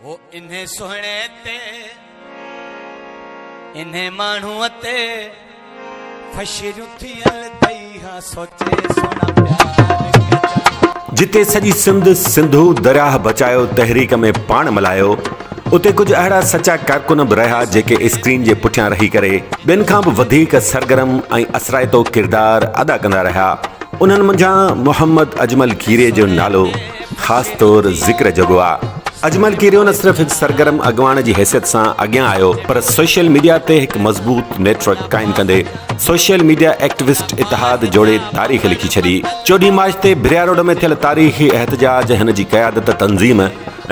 هو انهي سهڻي تي انهي ماڻهوء تي فشريون ٿيل ٿئي ها سوچي سهڻا پيار ڪجان. جتي سڄي سنڌ سنڌو درياهه بچايو تحريڪ ۾ پاڻ ملهايو اتي ڪجهه اهڙا سچا ڪارڪن به رهيا جيڪي اسڪرين جي پٺيان رهي ڪري ٻين کان به وڌيڪ سرگرم ۽ اثرائتو ڪردار ادا ڪندا رهيا انهن منجهان محمد اجمل کيري جو نالو خاص طور ذڪر جوڳو آ. اجمل ڪيريو نه صرف هڪ سرگرم اڳواڻ جي حيثيت سان اڳيان آيو پر سوشل ميڊيا تي هڪ مضبوط نيٽ ورڪ قائم ڪندي سوشل ميڊيا ايڪٽوسٽ اتحاد جوڙي تاريخ لکي ڇڏي. چوڏهين مارچ تي ڀريا روڊ ۾ ٿيل تاريخي احتجاج هن جي قيادت تنظيم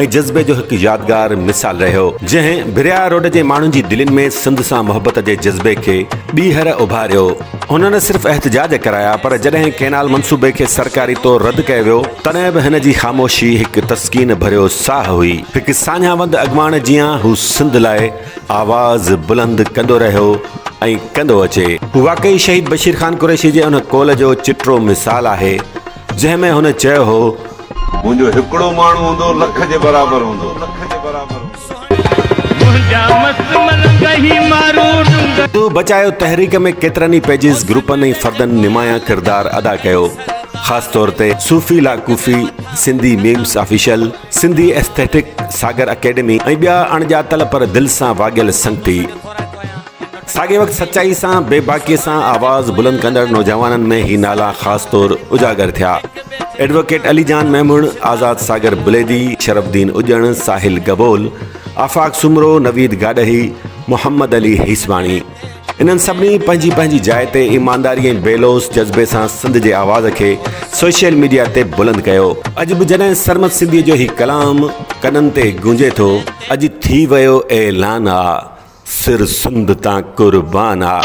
۽ جذبي جو هڪ يادگار مثال رهيو، جنهن ڀريا روڊ جي ماڻهن جي دلين ۾ سنڌ سان محبت جي جذبي کي ٻيهر اڀاريو. هن نه صرف احتجاج ڪرايا پر جڏهن ڪئنال منصوبي کي سرڪاري طور رد ڪيو ويو، تڏهن به هن جي خاموشي هڪ تسڪين ڀريو ساهه هئي. هڪ ساڃاهه وند اڳواڻ جيان هو سنڌ لاء آواز بلند ڪندو رهيو ۽ ڪندو اچي. هو واقعي شهيد بشير خان قريشي جي ان قول جو چٽو مثال آهي، جنهن ۾ هن چيو هو. منهنجو هڪڙو ماڻهو هوندو لک جي برابر هوندو. تو بچايو تحريڪ ۾ ڪيترن ئي پيجز، گروپن ۽ فردن نمايان ڪردار ادا ڪيو. خاص طور تي Sufi La Kufi, Sindhi memes official, Sindhi aesthetic, Sagar academy ۽ ٻيا اڻڄاتل پر دل سان واڳيل سنگتي. ساڳئي وقت سچائي سان بي باڪيء سان آواز بلند ڪندڙ نوجوانن ۾ هي نالا خاص طور اجاگر ٿيا. ايڊووڪيٽ علي جان ميمڻ، آزاد ساگر بليدي، شرف الدين اڄڻ، ساحل گبول، آفاق سومرو، نويد گاڏهي، محمد علي هيسباڻي. انهن سڀني پنهنجي پنهنجي جاء تي ايمانداري ۽ بي لوث جذبي سان سنڌ جي آواز کي سوشل ميڊيا تي بلند ڪيو. اڄ به جڏهن سرمد سنڌيء جو هي ڪلام ڪنن تي گونجي ٿو. اڄ ٿي ويو اعلان آ. سر سنڌ تان قربان آ.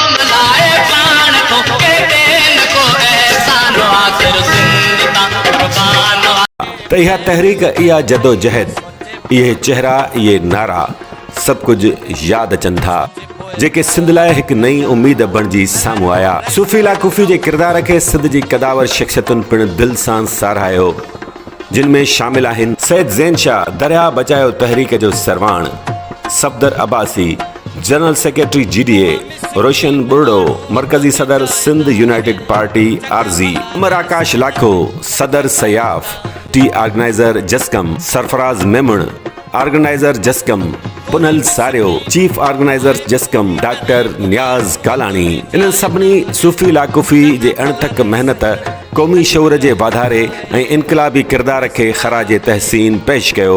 ته اها تحريڪ، اها جدوجهد، اهي چهرا، اهي نعرا سڀ ڪجهه ياد اچن ٿا، جيڪي سنڌ لاء هڪ نئين اميد بڻجي سامهون آيا. صوفي لاڪوفي جي ڪردار کي سنڌ جي قداور شخصيتن پڻ دل سان ساراهيو. جن ۾ شامل آهن، سيد زين شاهه، درياهه بچايو تحريڪ جو سرواڻ، Safdar Abbasi, general secretary G D A, Roshan Burdo, مرڪزي صدر سنڌ يونائيٽيڊ پارٽي عارضي، امر آڪاش لاکو، صدر سياف، ٽي آرگنائيزر جسقم، سرفراز ميمڻ، آرگنائيزر جسقم، پنهل ساريو، چيف آرگنائيزر جسقم، ڊاڪٽر نياز ڪالاڻي. انهن سڀني صوفي لاڪوفي جي اڻٿڪ محنت، قومي شعور جي واڌاري ۽ انقلابي ڪردار کي خراج تحسين پيش ڪيو.